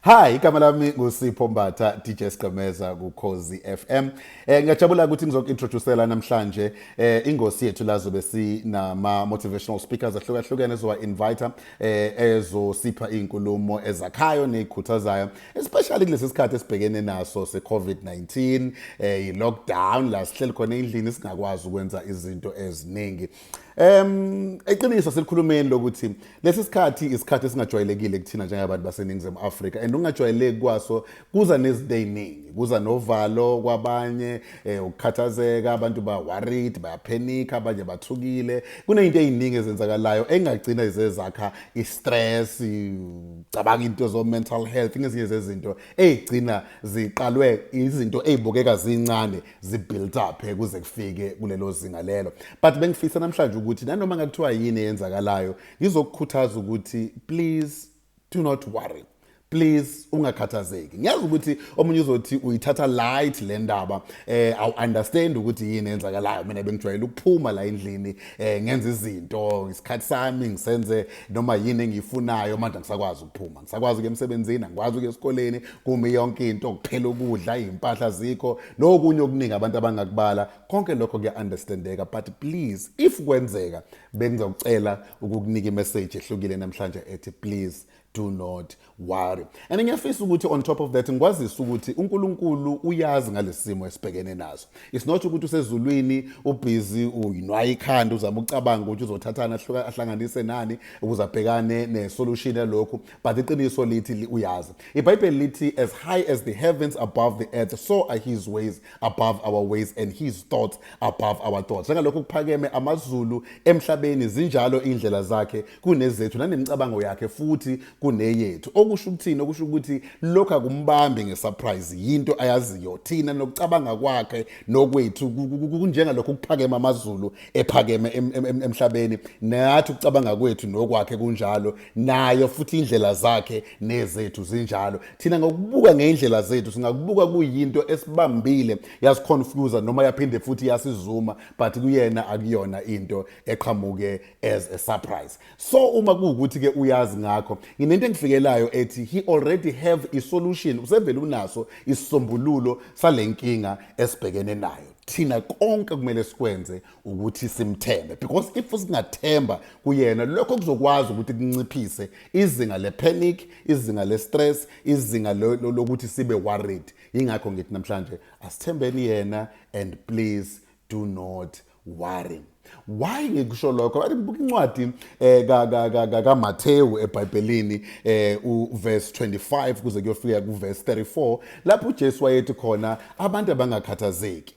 Hi, igama lami nguSipho Mbatha, DJ Sgqemeza kuKhozi FM. Ngiyajabula ukuthi ngizoku-introducela namhlanje ingosi yethu la zobe sinama motivational speakers ahlukahlukene ezowa invite ezosipha izinkulumo ezakhayo nezikhuthazayo, especially kulesi sikhathi esibhekene naso se COVID-19, i-lockdown la sihleli khona endlini singakwazi ukwenza izinto eziningi. Eqiniso selikhulumeni lokuthi lesi sikhathi isikhathi esingajwayelekile kuthina njengabantu baseNingizimu Afrika, and ukungajwayeleki kwaso kuza nezinto eziningi, kuza novalo kwabanye, ukukhathazeka, abantu ba worried, bayapanica, abanye bathukile. Kunezinto eziningi ezenzakalayo engagcina izezakha i-stress, cabanga into zo mental health, ngezinye zezinto ezigcina ziqalwe izinto ezibukeka zincane zi-build up kuze kufike kulelo zinga lelo. But bengifisa namhlanje ukuthi nanoma ngakuthiwa yini eyenzakalayo, ngizokukhuthaza ukuthi please do not worry, please ungakhathazeki. Ngiyazi ukuthi omunye uzothi uyithatha light le ndaba, awu understand ukuthi yini eyenzakalayo. Mina bengijwayele ukuphuma la endlini, ngenza izinto isikhathi sami, ngisenze noma yini engiyifunayo. Manje angisakwazi ukuphuma, ngisakwazi ukuya emsebenzini, angikwazi ukuya esikoleni, kumi yonke into, kuphela ukudla, izimpahla zikho nokunye okuningi abantu abangakubala. Konke lokho kuya understandeka, but please, if kwenzeka, bengizokucela ukukunika imessage ehlukile namhlanje ethi please do not worry. And ngiyafisa ukuthi on top of that ngikwazise ukuthi uNkulunkulu uyazi ngalesimo esibhekene naso. It's not ukuthi usezulwini ubusy uyinwaya ikhanda uzama ukucabanga ukuthi uzothathana ahlanganise nani ukuze abhekane nesolution yalokhu, but iqiniso lithi uyazi. IBhayibheli lithi, "As high as the heavens above the earth, so are his ways above our ways and his thoughts above our thoughts." Njengalokhu kuphakeme amazulu emhlabeni, zinjalo indlela zakhe kunezethu, nanemicabango yakhe futhi kuneyethu. Okusho ukuthini? Okusho ukuthi lokhu akumbambi ngesurprise, yinto ayaziyo. Thina nokucabanga kwakhe nokwethu kunjengalokhu kuphakema amazulu ephakeme emhlabeni, nathi ukucabanga kwethu nokwakhe kunjalo, nayo futhi indlela zakhe nezethu zinjalo. Thina ngokubuka ngeindlela zethu singakubuka kuyinto esibambile, yasiconfuse noma yaphinde futhi yasizuma, but kuyena akuyona into eqhamuke as a surprise. So uma kuwukuthi ke uyazi ngakho, nginento engifikelayo ethi he already have a solution, usevele unaso isisombululo salenkinga esibhekene nayo thina. Konke kumele sikwenze ukuthi simthembe, because if singathemba kuyena, lokho kuzokwazi ukuthi kunciphise izinga le-panic, izinga le-stress, izinga lokuthi sibe worried. Yingakho ngithi namhlanje asithembeni yena and please do not worry. Why ngikusho lokho? Bathi ngibuka incwadi ka ka ka kaMathewu eBhayibhelini, uverse 25 kuze kuyofika kuverse 34, lapho uJesu wayethi khona abantu abangakhathazeki.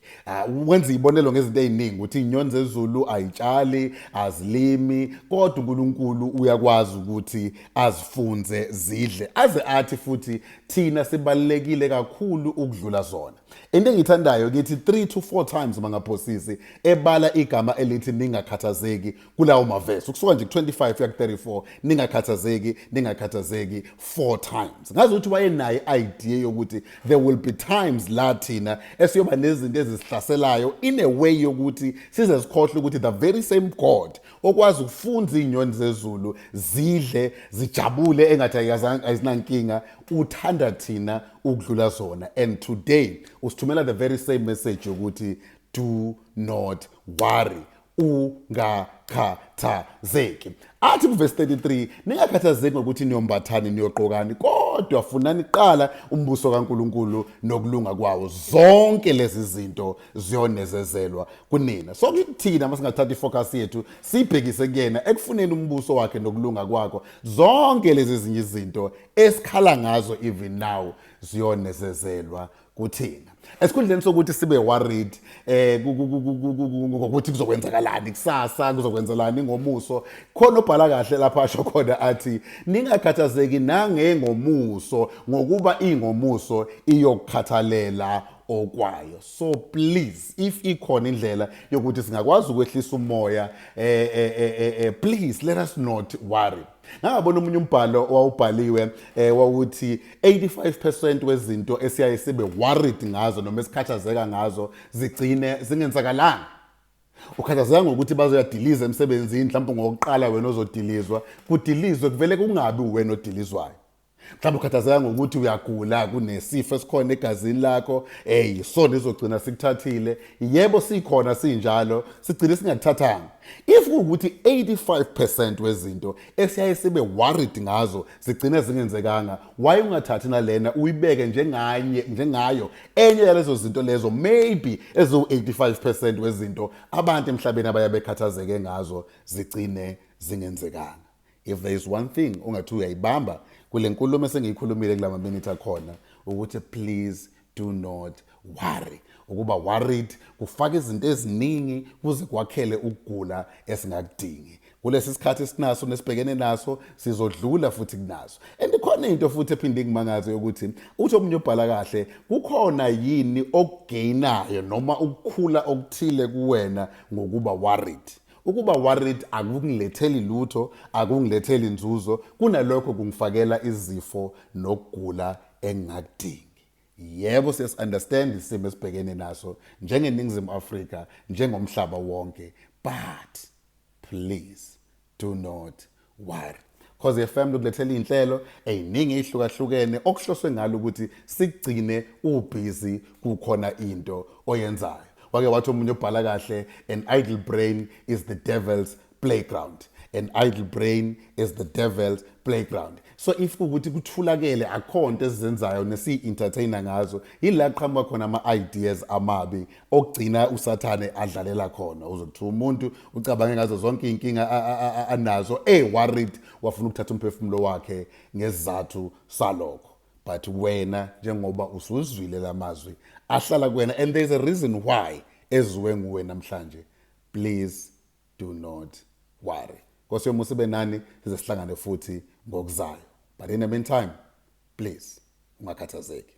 Wenza izibonelo ngezinto eziningi ukuthi inyoni zezulu ayitshali, azilimi, kodwa uNkulunkulu uyakwazi ukuthi azifunze zidle, aze athi futhi thina sibalekile kakhulu ukudlula zona. Into engiyithandayo ngithi 3 to 4 times mangaphosisi ebala igama elithi "ningakhathazeki" kulawo mavesi, ukusuka nje ku-25 kuya ku-34, "ningakhathazeki, ningakhathazeki" 4 times. Ngazi ukuthi wayenayo i-idea yokuthi there will be times la thina esiyoba nezinto ezisihlaselayo in a way yokuthi size sikhohlwe ukuthi the very same God okwazi ukufunza iy'nyoni zezulu zidle zijabule engathi ayizinankinga, uthanda thina ukudlula zona. And today usithumela the very same message yokuthi do not worry, ungakhathazeki. Athi kuvesi 33, "Ningakhathazeki ngokuthi niyombathani, niyogqokani, kodwa funani kuqala umbuso kaNkuluNkulu nokulunga kwawo, zonke lezi zinto ziyonezezelwa kunina." So kuthina masingathatha ifocus yethu siyibhekise kuyena ekufuneni umbuso wakhe nokulunga kwakho, zonke lezi ezinye izinto esikhala ngazo even now ziyonezezelwa kuthina. Esikhundleni sokuthi sibe worried ngokuthi kuzokwenzakalani kusasa, kuzokwenzelani ngomuso, khona obhala kahle lapha asho khona athi, "Ningakhathazeki nangengomuso, ngokuba ingomuso iyokukhathalela okwayo." So please, if ikhona indlela yokuthi singakwazi ukwehlisa umoya, please let us not worry. Ngangabona omunye umbhalo owawubhaliwe, wawuthi 85% wezinto esiyaye sibe worried ngazo noma esikhathazeka ngazo zigcine zingenzakalanga. Ukhathazeka ngokuthi bazoyadiliza emsebenzini, mhlawumbe ngokuqala wena ozodilizwa, kudilizwe kuvele kungabi wena odilizwayo. Mhlawumbe ukhathazeka ngokuthi uyagula, kunesifo esikhona egazini lakho, hey, isona izogcina sikuthathile. Yebo, sikhona sinjalo, sigcine singakuthathanga. If kuwukuthi 85% wezinto esiyaye sibe worried ngazo zigcine zingenzekanga, why ungathathi nalena uyibeke njenganye njengayo enye yalezo zinto lezo, maybe eziwu-85% wezinto abantu emhlabeni abaye bekhathazeke ngazo zigcine zingenzekanga? If there is one thing ongathi uyayibamba kule nkulumo esengiyikhulumile kulama minute akhona, ukuthi please do not worry. Ukuba worried kufaka izinto eziningi kuze kwakhele ukugula esingakudingi kulesi sikhathi esinaso nesibhekene naso. Sizodlula futhi kunaso. And khona into futhi ephinde ingimangaze ukuthi uthi omunye ubhala kahle, kukhona yini okugainayo noma ukukhula okuthile kuwena ngokuba worried? Ukuba worried akungiletheli lutho, akungiletheli inzuzo, kunalokho kungifakela izifo nokugula engingakudingi. Yebo, siyasi-understand isimo esibhekene naso njengeNingizimu Afrika, njengomhlaba wonke, but please do not worry. Khozi FM lukulethela iy'nhlelo ey'ningi ey'hlukahlukene okuhloswe ngalo ukuthi sikugcine ubhizi, kukhona into oyenzayo. Wake wathi omunye obhala kahle, "An idle brain is the devil's playground." An idle brain is the devil's playground. So if kuwukuthi kuthulakele, akho nto esizenzayo nesiyi-entertainer ngazo, yila qhamuka khona ama-ideas amabi okugcina usathane adlalela khona. Uzokuthiwa umuntu ucabange ngazo zonke iy'nkinga anazo, e-worried, wafuna ukuthatha umphefumulo wakhe ngesizathu salokho. But wena, njengoba usuzwile lamazwi, ahlala kuwena, and there's a reason why eziwe nguwe namhlanje. Please do not worry. Nkosi yomusa ibe nani size sihlangane futhi ngokuzayo. But in the meantime, please ungakhathazeki.